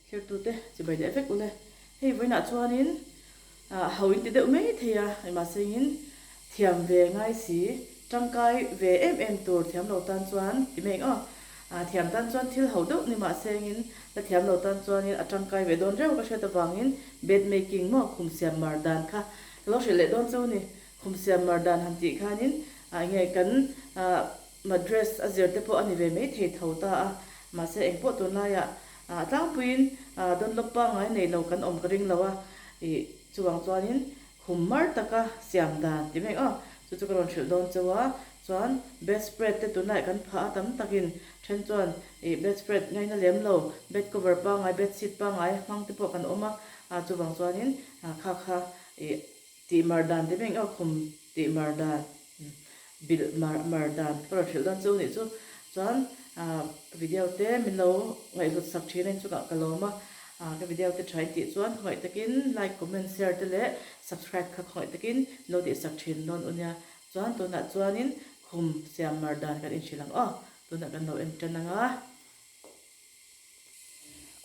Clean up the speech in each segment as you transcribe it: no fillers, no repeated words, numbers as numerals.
Thirtute chibai leh vek ule. Hei vawiinah chuanin ho in ti deuh mai thei a, mahsengin thiam ve ngai si, tangkai ve em em tur thiam lo tan chuan ti mai ang aw. Thiam tan chuan thil ho deuh ni mahsengin la thiam lo tan chuanin a tangkai ve dawn reuh ka hriat avangin bed making maw khum siam mar dan kha ka lo hrilh leh dawn chauh a ni. Khum siam mar dan han tih khanin enge kan Madras a zir te pawh a ni ve mai thei tho ta a, mahse eng pawh tunlaiah a tlangpuiin Dunlop pangngai nei lo kan awm ka ring lo a, ih chuvang chuanin khum mar taka siam dan ti mai aw, chu chu ka rawn hrilh dawn cheu a, chuan bedspread te tunlaiah kan phah a tam takin then chuan ih bedspread ngaina lem lo, bed cover pangngai, bedsheet pangngai hmang te pawh kan awm a, chuvang chuanin kha kha ih Tih mar dan te meng aw khum tih mar dan bilh mar mar dan ka rawn hrilh dawn chu nih chu chuan ah video te min lo ngaihhlut sak thin a inchungah ka lawm a ah ka video te tha in tih chuan khawngaih takin like comment share te leh subscribe kha khawngaih takin min lo tih sak thin dawn u nia chuan tunah chuanin khum siam mar dan kan inhrilh ang aw tunah kan lo en tan ang a.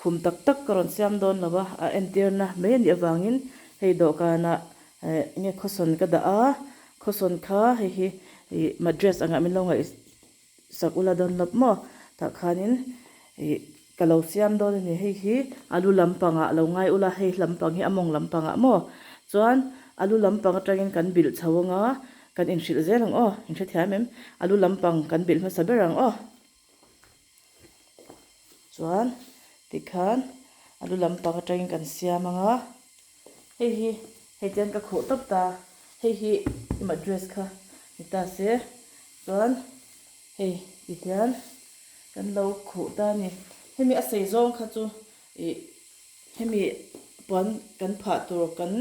Khum tak tak ka rawn siam dawn lo a, a entirna mai a nih avangin hei dawhkanah eh nge khawsawn ka dah a, khawsawn kha hei hi ih madras angah min lo ngaihsak ula dawn lawp maw tah khanin ih ka lo siam dawn a ni, hei hi a lu lampangah lo ngai ula hei lampang hi a mawng lampangah maw chuan a lu lampang atangin kan bilh chho anga kan inhrilh zel ang aw, inhrethiam em? A lu lampang kan bilh hmasa ber ang aw. Chuan tikhan a lu lampang atangin kan siam ang a, hei hi hei tian ka khuh tawp ta, hei hi i mattress kha ni ta se, chuan hei ti hian kan lo khuh ta a ni, hemi a sei zawng kha chu ih hemi puan kan phah tur kan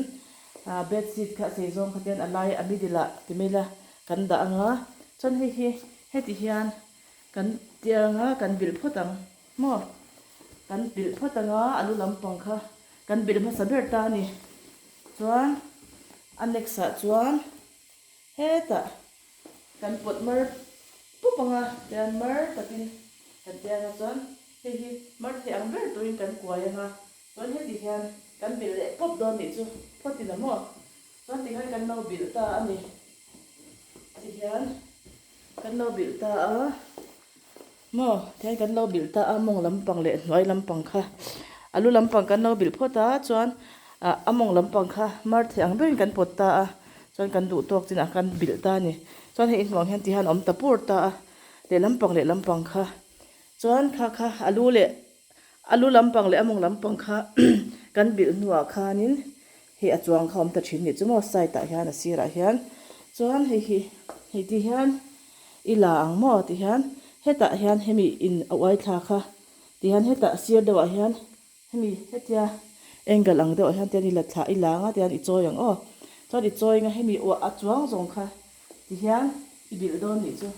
bedsheet kha a sei zawng kha tian a lai a middle ah ti mai ila kan dah ang a, chuan hei hi heti hian. Kan tir anga kan bilh phawt ang maw? Kan bilh phawt anga a lu lampang kha kan bilh hmasa ber ta a ni. Chuan a next ah chuan hetah kan pawt mar pup anga tian mar takin kan tia anga chuan hei hi mar thei ang ber turin kan kuai anga chuan heti hian kan bilh leh pawp dawn nih chu phawt ila maw? Chuan tikhan kan lo bilh ta a ni. Tihian. Kan lo bilh ta a, maw tihian kan lo bilh ta a mawng lampang leh hnuai lampang kha a lu lampang kan lo bilh phawt a chuan ah a mawng lampang kha mar thei ang berin kan pawt ta a chuan kan duh tawk chinah kan bilh ta a ni chuan hei inhmuh ang hian tihian a awm ta pur ta a leh lampang leh lampang kha chuan kha kha a lu leh A lu lampang leh a mawng lampang kha kan bilh hnuah khanin hei a chuang kha awm ta thin nih chu maw side ah hian a sirah hian chuan hei hi hei ti hian i la ang maw ti hian hetah hian hemi in a uai thla kha ti hian hetah sir deuhah hian hemi hetia angle ang deuhah hian tian i la thla i la anga tian i chawi ang aw chuan i chawi anga hemi uah a chuang zawng kha ti hian i bilh dawn nih chu.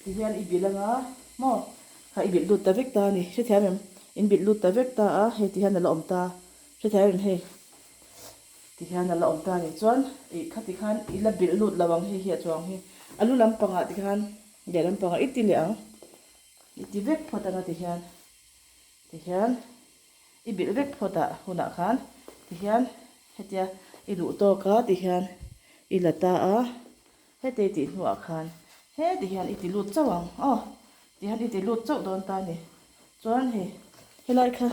Ti hian i bilh anga maw? Kha i bilh lut ta vek ta a ni. Hrethiam em? In bilh lut ta vek ta a, hei ti hian a la awm ta. Hrethiam em hei? Ti hian a la awm ta a ni. Chuan ih khati khan i la bilh lut lo ang hei hi a chuang hi. A lu lampangah ti khan leh lampangah i ti leh ang. I ti vek phawt anga ti hian. Ti hian i bilh vek phawt ah hunah khan ti hian hetia i duh tawk a ti hian i la ta a. Heti tih hnuah khan heti hian i ti lut chauh ang aw, ti hian i ti lut chauh dawn ta a ni. Chuan hei helai kha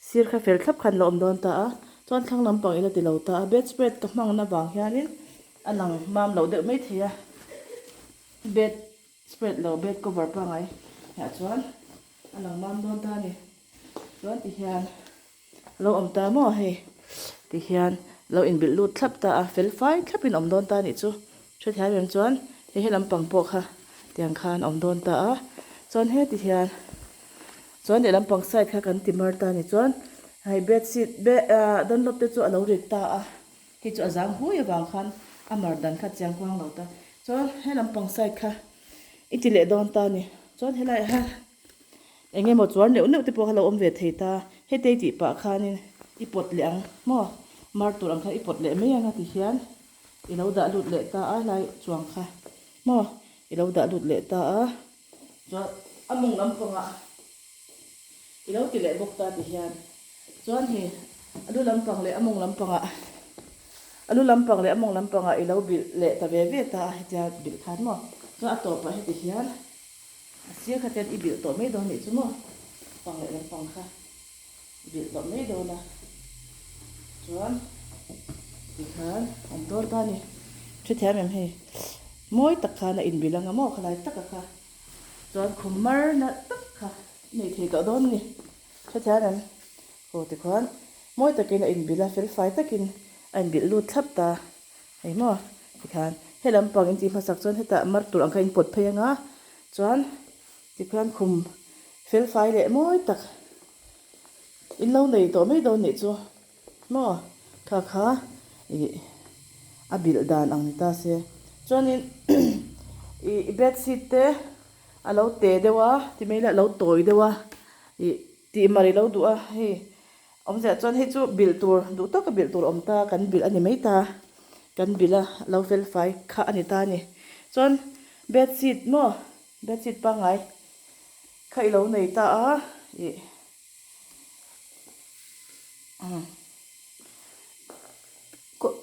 sir kha fel thlap khan la awm dawn ta a, chuan thlang lampang ila ti lo ta a, bedspread ka hmangna vang hianin a lang mam loh deuh mai thei a, bed spread lo bed cover pangai ah chuan a lang mam dawn ta a ni. Chuan ti hian. A lo awm ta maw hei ti hian lo inbilh lut thlap ta a fel fai thlap in awm dawn ta anih chu hrethiam em chuan hei he lampang pawh kha tiang khan awm dawn ta a chuan heti hian chuan leh lampang side kha kan ti mar ta ani chuan hei bedsheet be ah dunlop te chu a lo rit ta a hei chu a zang hui avang khan a mar dan kha chiang kuang lo ta chuan he lampang side kha i ti leh dawn ta ani chuan helaiah hian. Eng emaw chuan neuh neuh te pawh kha lo awm ve thei ta, hetei tih pah khanin i pawt leh ang maw, mar tur ang khan i pawt leh mai ang a ti hian i lo dah lut leh ta a helai chuang kha maw i lo dah lut leh ta a, chuan a mawng lampangah. I lo ti leh bawk ta ti hian chuan hei a lu lampang leh a mawng lampangah a lu lampang leh a mawng lampangah i lo bilh leh ta ve ve ta a hetia bilh khan maw chuan a tawpah heti hian a sir kha chuan i bilh tawh mai dawn nih chu maw pang leh lampang kha i bilh tawh mai dawn a chuan tikhan an dawn ta a ni hrethiam em hei mawi tak khan a inbilh anga maw khalai taka kha. Chuan khum mar nalh tak kha i nei thei tawh dawn a ni. Hrethian em? Aw tikhuan mawi takin a inbilh a, felfai takin a inbilh lut thlap ta. Hei maw? Tikhan he lampang in tih hmasak chuan hetah mar tur ang kha in pawt phei anga chuan tikhuan khum felfai leh mawi tak in lo nei tawh mai dawn nih chu. Maw? Kha kha ih a bilh dan ang ni ta se. Chuanin ih bedsheet te a lo te deuh a ti mai ila a lo tawi deuh a ih tih mar i lo duh a hei awmzia chuan hei chu bilh tur duh tawka bilh tur awm ta kan bilh a ni mai ta kan bilh a lo fel fai kha a ni ta a ni. Chuan bedsheet maw bedsheet pangngai kha i lo nei ta a ih.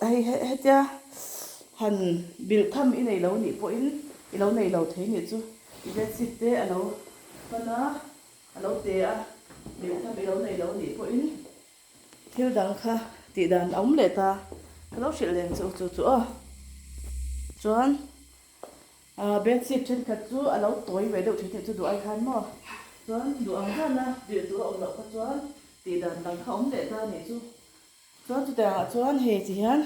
Hei hetia han bilh tham i nei lo nih pawhin i lo nei lo thei nih chu i bedsheet te a lo pan a, a lo te a, bilh tham i lo nei lo nih pawhin thil dang kha tih dan a awm leh ta, ka lo hrilh leng chu chu chu aw chuan. Ahh bedsheet thenkhat chu a lo tawi ve deuh thin chu duh ai khan maw? Chuan duh ang dana bilh tur a awm loh kha chuan tih dan dang kha awm leh ta a nih chu. Chuan chutiang ah chuan hei ti hian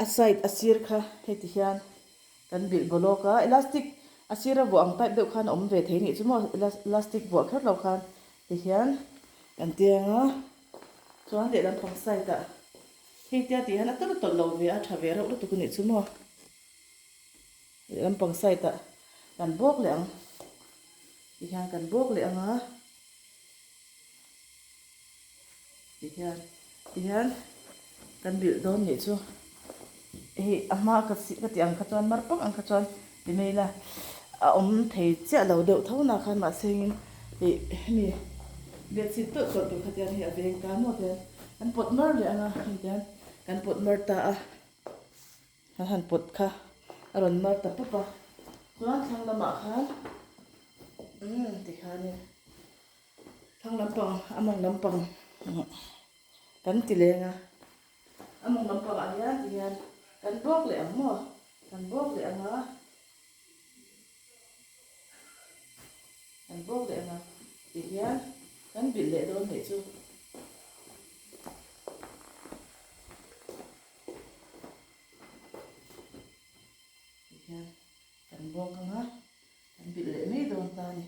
a side a sir kha hei ti hian kan bilh baw lawk a, elastic a sir a vuah ang type deuh khan a awm ve thei nih chu maw elastic vuah kher lo khan ti hian kan tiang a, chuan lehlam pang side ah hei tia tih hian a tawlh tawlh lo ve a tha ve reuh lutuk a nih chu maw. Lampang side ah kan bawk leh ang tihian kan bawk leh ang a tihian tihian kan bilh dawn nih chu hei a hma ka si ka tih ang kha chuan mar pang ang kha chuan ti mai ila a awm thei chiah lo deuh tho na khan mahse engin ih hemi bedsheet tawlh tawlh tur kha tian hei a veng ta maw tian kan pawt mar leh ang a hei tian kan pawt mar ta a. Kan han pawt kha a rawn mar ta pawp a, chuan thlang lamah khan umm tikhanin thlang lampang a mawng lampang kan ti leng a, a mawng lampangah hian tihian kan bawk leh ang maw kan bawk leh ang a, kan bawk leh ang a tihian kan bilh leh dawn nih chu. Tihian kan bawk ang a, kan bilh leh mai dawn ta a ni.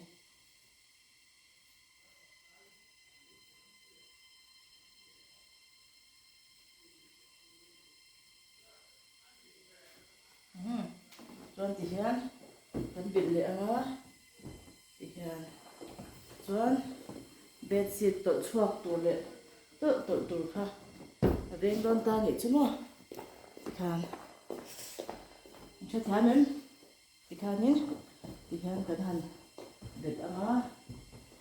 Chuan tihian kan bilh leh ang a, tihian chuan bedsheet tawlh chhuak tur leh tawlh tawlh tur kha a veng dawn ta anih chu maw tikhan an hre thiam em tikhanin tihian kan han bet ang a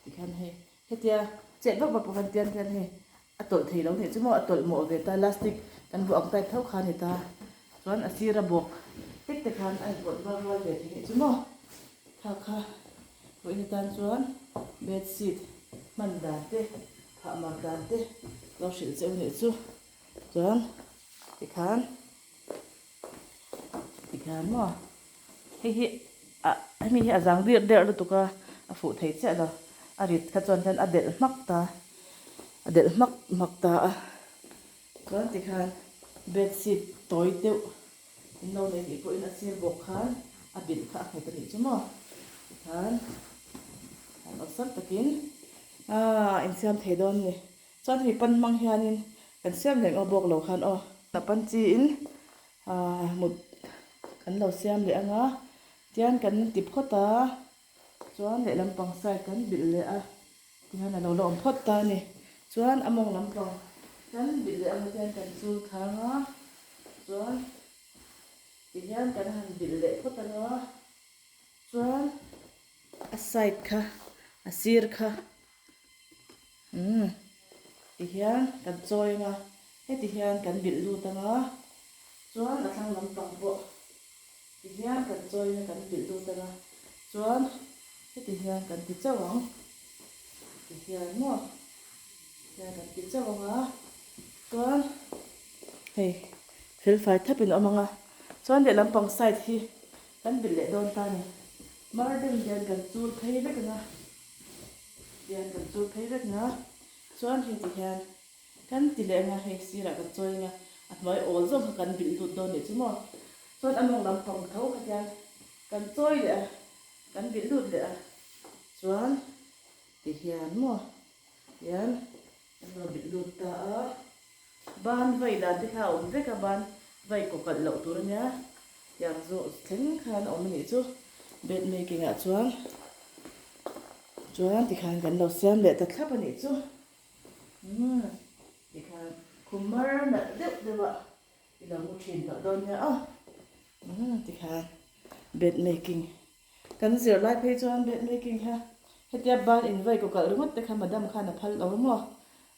tikhan hei hetia chet vak vak pawh khan tian hian hei a tawlh thei lo nih chu maw a tawlh mawh ve ta elastic kan vuah ang type tho kha a ni ta chuan a sira bawk tek te khan a inpawt rual rual ve thei nih chu maw kha kha vawiin atan chuan bedsheet hman dan te phah mar dan te lo hrilh che u nih chu chuan tikhan tikhan maw hei hi ah hemi hi a zang der der lutuk a a fuh thei chiah lo a rit kha chuan hian a delh hmak ta a delh hmak hmak ta a chuan tikhan bedsheet tawi deuh in lo nei nih pawhin a sir bawk khan a bilh kha a nghet a nih chu maw tikhan an awlsam takin aaa insiam thei dawn a ni chuan hemi pan hmang hianin kan siam reng aw bawk lo khan aw a pan chiin aaa mut kan lo siam leh ang a tian kan ti phawt a chuan lehlam pang side kan bilh leh a tihian a lo la awm phawt ta a ni chuan a mawng lampang kan bilh leh ang a tian kan chul thang a chuan tihian kan han bilh leh phawt ang a chuan a side kha a sir kha. Umm tihian kan chawi anga heti hian kan bilh lut anga chuan a thlang lampang pawh tihian kan chawi anga kan bilh lut anga chuan heti hian kan ti chauh ang tihian maw tihian kan ti chauh anga chuan hei felfai thapin a awm anga chuan lehlam pang side hi kan bilh leh dawn ta a ni mar deuh hian kan chul phei vek anga. Tihian kan chul phei vek nga, chuan hei ti hian kan ti leh anga hei sirah kan chawi anga a hnuai awl zawk kha kan bilh lut dawn nih chu maw. Chuan a mawng lampang tho kha tian kan chawi leh a, kan bilh lut leh a, chuan ti hian maw tian kan lo bilh lut ta a, ban vai dan te kha a awm vek a, ban vai kaw kalh loh tur ania tiang zawh thleng khan a awm a nih chu bed making ah chuan. Chuan tikhan kan lo siam leh ta thlap a nih chu. Umm tikhan khum mar nalh deuh deuh a i lo mu thin tawh dawn nia aw. Umm tikhan bed making kan zir lai phei chuan bed making kha hetia ban invai kaw kalh ringawt te kha madam khan a phal lo maw.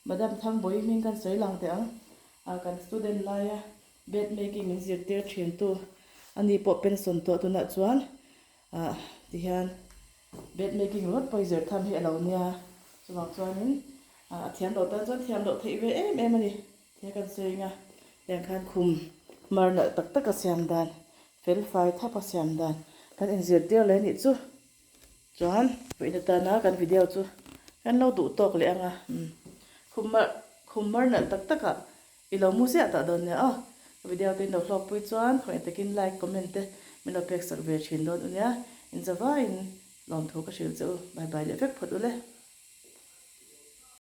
Madam Thangbawi hming kan sawi lang teh ang a kan student laia bed making min zirtir thin tu ani pawh pension tawh tunah chuan ah tihian bed making ringawt pawh hi zir tham hi a lo nia chuvang chuanin ah a thiam loh tan chuan thiam loh theih ve em em a ni tia kan sawi ang a tiang khan khum mar nalh tak tak a siam dan fel fai thap a siam dan kan inzirtir leh a nih chu chuan puihna tana kan video chu kan lo duh tawk leh ang a umm khum mar khum mar nalh tak tak ah I lo mu ziah tawh dawn nia aw. Ka video te in lo hlawkpui chuan khawih takin like, comment te min lo pek sak ve thin dawn u nia. In zavaiin lawmthu ka hrilh che u. Bye bye leh vek phawt u le.